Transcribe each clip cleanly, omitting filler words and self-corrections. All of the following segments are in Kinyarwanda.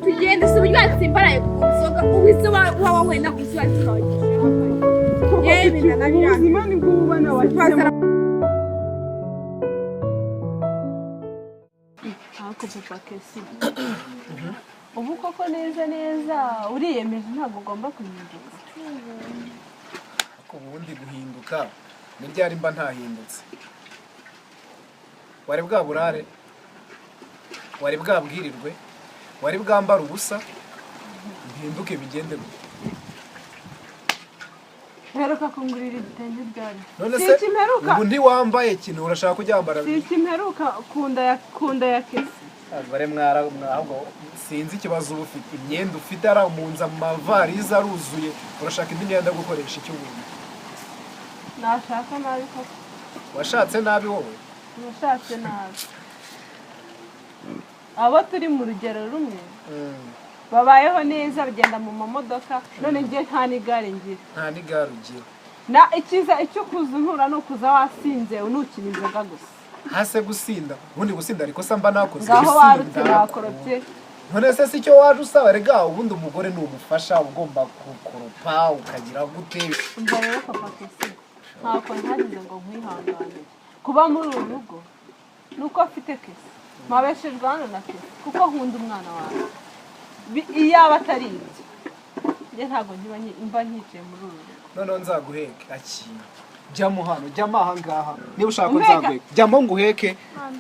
Tugende si uburyo watsimbaraye ku nzoga ubizi wawe wenda kuziba. Ubuzima ni bwo ubona wahisemo. Ariko papa Kesi, ubu koko neza neza uriyemeje, ntabwo ugomba guhinduka. Ariko ubundi guhinduka ni ryari mba ntahindutse? Wari bwa burare, wari bwabwirirwe, wari bwambara ubusa, mpinduke bigende gute? Mperuka kungurira ibitenge ryari? None Si se iki mperuka? Ubu ntiwambaye ikintu urashaka kuryambara? Si iki mperuka kunda ya Kesi. Bare mwara ahubwo sinzi ikibazo uba ufite, imyenda ufite aramunza amavarize aruzuye, urashaka indi myenda yo gukoresha icyo ubundi? Nashaka nabi koko. Washatse nabi wowe? Nashatse nabi. Abo turi mu rugero rumwe babayeho neza, bagenda mu mamodoka, none njye nta n'igare ngira. Nta n'igare ugira. Na icyiza icyo kuza untura ni ukuza wasinze unukina inzoga gusa. Hase gusinda, ubundi gusinda ariko se mba nakoze Ngaho warutse gusinda. Wakoropye. None se si icyo waje usaba? Rega ubundi umugore ni umufasha, ugomba gukoropa ukagira gute. Umva rero papa Kesi, ntako ntagize ngo nkwihanganire kuba muri uru rugo nuko afite Kesi, mpabeshejwe hano na Kesi kuko nkunda umwana wawe. Iyaba atari ibyo njye ntabwo mba nkicaye muri uru rugo. Noneho nzaguheke, akira, jyamo hano, jyamo aha ngaha niba ushaka ko Umpeka. nzaguheke, jyamo nguheke.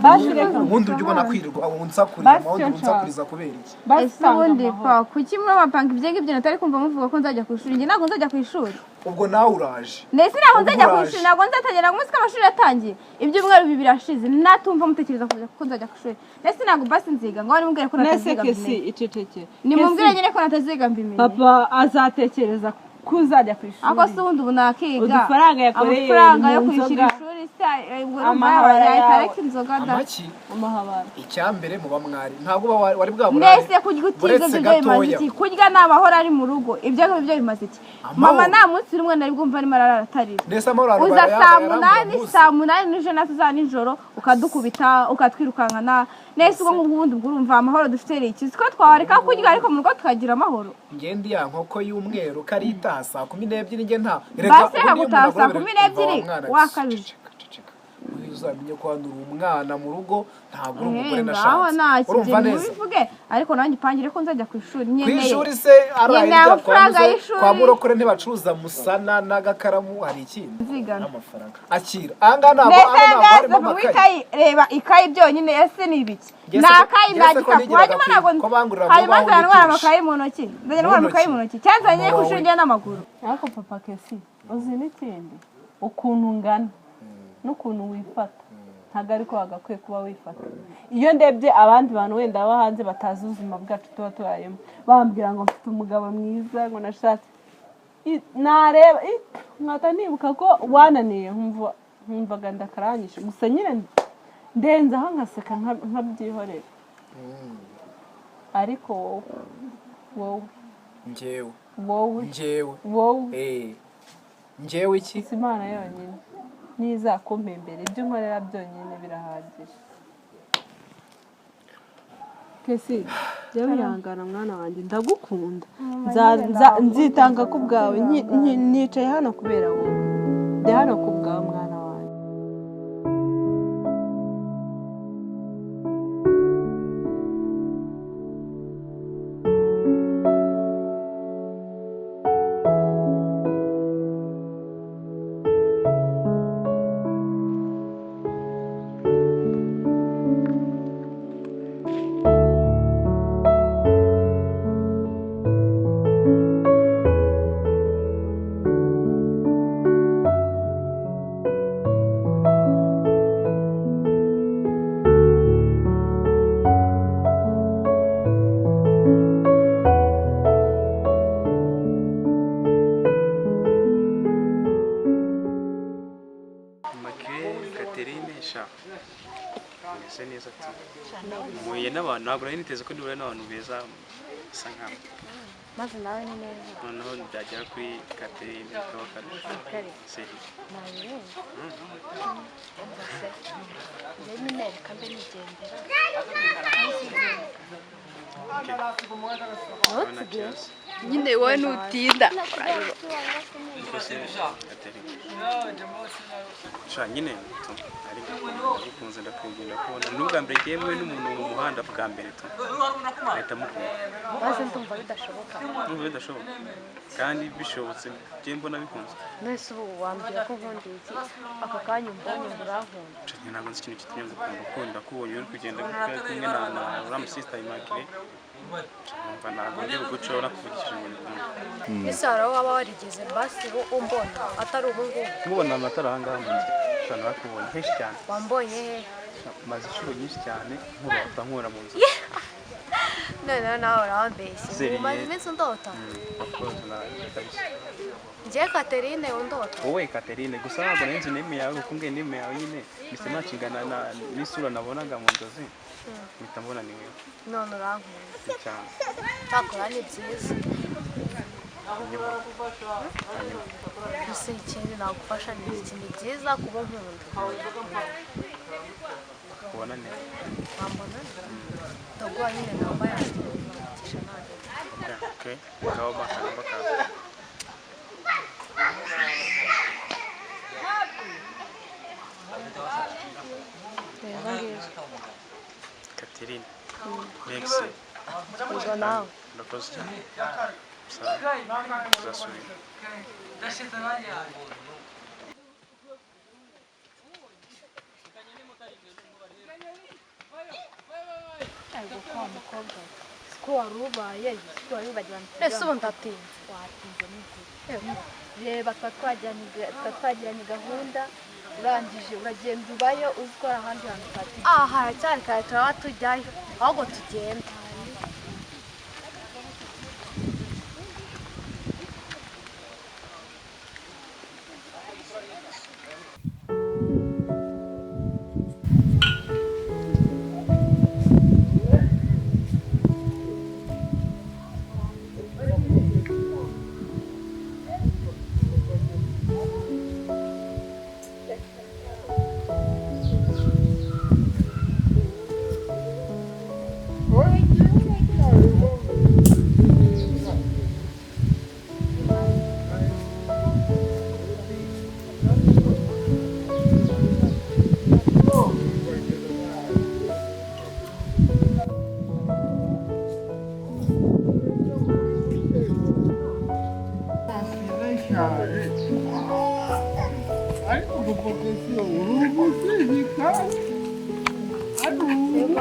Basi reka. Ubundi ujye ubona kwirirwa unsakuriza, Basi ubundi icyo nshaka. unsakuriza kubera iki? Basi Ese tanga ubundi amahoro. pa kuki muri bapanga ibyo ngibyo natari kumva muvuga ko nzajya ku ishuri? Njye ntabwo nzajya ku ishuri. Ubwo nawe uraje. Ndetse ntabwo nzajya ku Ubwo ishuri, ntabwo nzatangira umunsi ko amashuri yatangiye. Ibyumweru bibiri birashize natumva mutekereza kujya ko nzajya ku ishuri. Ndetse ntabwo basi nziga ngo nimubwire ko Nese nataziga Kesi, mbimenye. iceceke. Nimubwire Kesi, nyine ko nataziga mbimenye. Papa azatekereza ko uzajya ku ishuri. Ako se ubundi ubu nakiga. Udufaranga yakoreye amafaranga yo mu kwishyura nzoga. ishuri se ubwo urumva Amahabara yahita yawe. areka inzoga da. Amaki? Amahabara. Icyambere muba mwari ntabwo uba wari bwa burare. Mbese kurya utiga Uretse ibyo byo bimaze gatoya. iki? Kurya ni amahoro ari mu rugo, ibyo ngibyo bimaze iki? Amahoro. Mama nta munsi n'umwe nari bwumva arimo ararara atarira. Ndetse amahoro Uza saa munani, saa munani nijoro, natwe uza nijoro ukadukubita ukatwirukankana. Nese ubwo ngubwo ubundi ubwo urumva amahoro dufite ni iki? Siko twareka kurya ariko mu rugo tukagira amahoro. Ngende ya nkoko y'umweru kari itaha saa 12, njye nta Basi reka gutaha saa 12, wakabije. Uzamenye ko hano uri umwana mu rugo, ntabwo uri umugore Eh, ngaho nashatse. nta Urumva kintu neza? mubivuge, ariko nanjye ipangire ko nzajya ku ishuri Ku nkeneye. ishuri se araye Nkeneye ibya amafaranga kwa y'ishuri. kwa murokore ntibacuruza musana n'agakaramu, hari ikindi Nzigama. n'amafaranga akira ahangaha ntabwo Mbese hano ntabwo harimo ngaze mu amakayi. ikayi, reba ikayi byonyine ese ni ibiki? Ngese Ni ko- akayi ngese nta ko gikapu. nigiraga Hanyuma ntabwo ko banguriraga hanyuma ubaho nzajya ntwara n'itushe. amakayi mu ntoki, nzajya ntwara Mu amakayi mu ntoki. ntoki cyangwa nzajya njye ku Mama ishuri wawe. njye n'amaguru. Ariko papa Kesi, uzi n'ikindi, ukuntu ungana n'ukuntu wifata ntabwo ariko wagakwiye kuba wifata. Iyo ndebye abandi bantu wenda bo hanze batazi ubuzima bwacu tuba tubayemo, bambwira ngo mfite umugabo mwiza, ngo nashatse, nareba nkahita nibuka ko wananiye, nkumvaga ndakarangije gusa nyine ndenzaho nkaseka nkabyihorera. Ariko wowe, wowe, Njyewe? Wowe. Njyewe? Wowe. Eh, njyewe iki? Si Imana yonyine nizakumpembera, ibyo nkorera byonyine birahagije. Kesi, jya wihangana mwana wanjye, ndagukunda. Nzitanga ku bwawe, nicaye hano kubera wowe, ndi hano ku bwawe mwana wanjye. neza tu. Muhuye n'abantu, ntabwo nari niteze ko ndihura n'abantu beza basa nkawe. Maze nawe ni neza. Noneho byagera kuri Catherine bikaba akarusho. Kare. Seri. Nabirenze se njye nyine reka mbe nigendera. Urabona kibazo. Nyine wowe nutinda. Niko se Catherine. Sha nyine tu ariko ndagukunze, ndakwegera kubona n'ubwa mbere ngewe n'umuntu mu muhanda bwa mbere tu ahita mukunda. Maze ndumva bidashoboka. Numva bidashoboka kandi bishobotse, njye mbona bikunze. Nese ubu wambwira ko nkunda iki aka kanya umbonye ngo urankunda? Sha njye ntabwo nzi ikintu kitumye ngukunda, ukunda kubonye uri kugenda gutya kumwe na uriya musista Immaculée. Sha numva ntabwo ndi buguceho nakuvugishije ngo bikunde. Ese hari aho waba warigeze basi wo umbona atari ubu ngubu? Nkubona amatara aha ngaha mu nzu, sha narakubonye henshi cyane. Wambonye he? Sha, maze inshuro nyinshi cyane nkurota, nkura mu nzu. Noneho nawe urambeshye. Seriye. Umaze iminsi undota? Of course, na kabisa. Njye Catherine undota? Wowe Catherine, gusa ntabwo nari nzi name yawe, kuko mbwiye name yawe nyine mpise macingana na n'isura nabonaga mu nzozi, mpita mbona ni wewe. None urankunda? Cyane. Cyakora ni byiza. Hanyuma hanyuma. Gusa ikindi nagufasha ni iki? Ni byiza kuba unkunda. Kubona neza. Wambona ndaguha nyine namba yanjye nkavugisha nawe. Okay, ngaho makanamba kawe. Neza ngizo. Catherine, merci. Ubwo nawe. Urakoze cyane. Sawa, tuzasubira. Siko wari ubaye, siko wari ubagirana. Ese ubu ndatinze? Watinze n'ukuri. Reba tuba twagiranye gahunda, urangije uragenda ubayo uzi ko hari ahandi hantu twatinya. Aha haracyari kare, turaba tujyayo, ahubwo tugenda. Ariko gupokesiyo uri umusizi kandi ari umusizi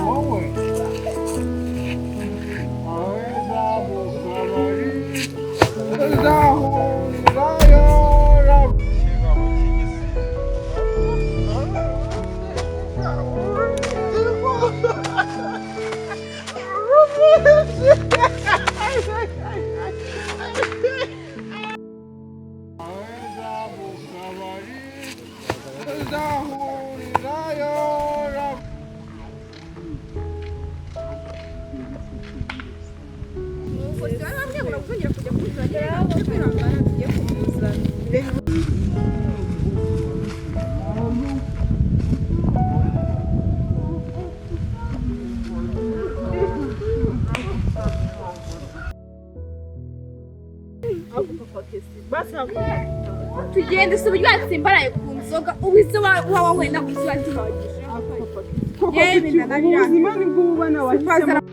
wowe aheza mu kabari tuzahurirayo. Aheza mu kabari tuzahurirayo. Tugende si uburyo watsimbaraye ku nzoga uwize waba wenda ku kiba gihagije. Koko kuki ubuzima nibwo ubona wahisemo?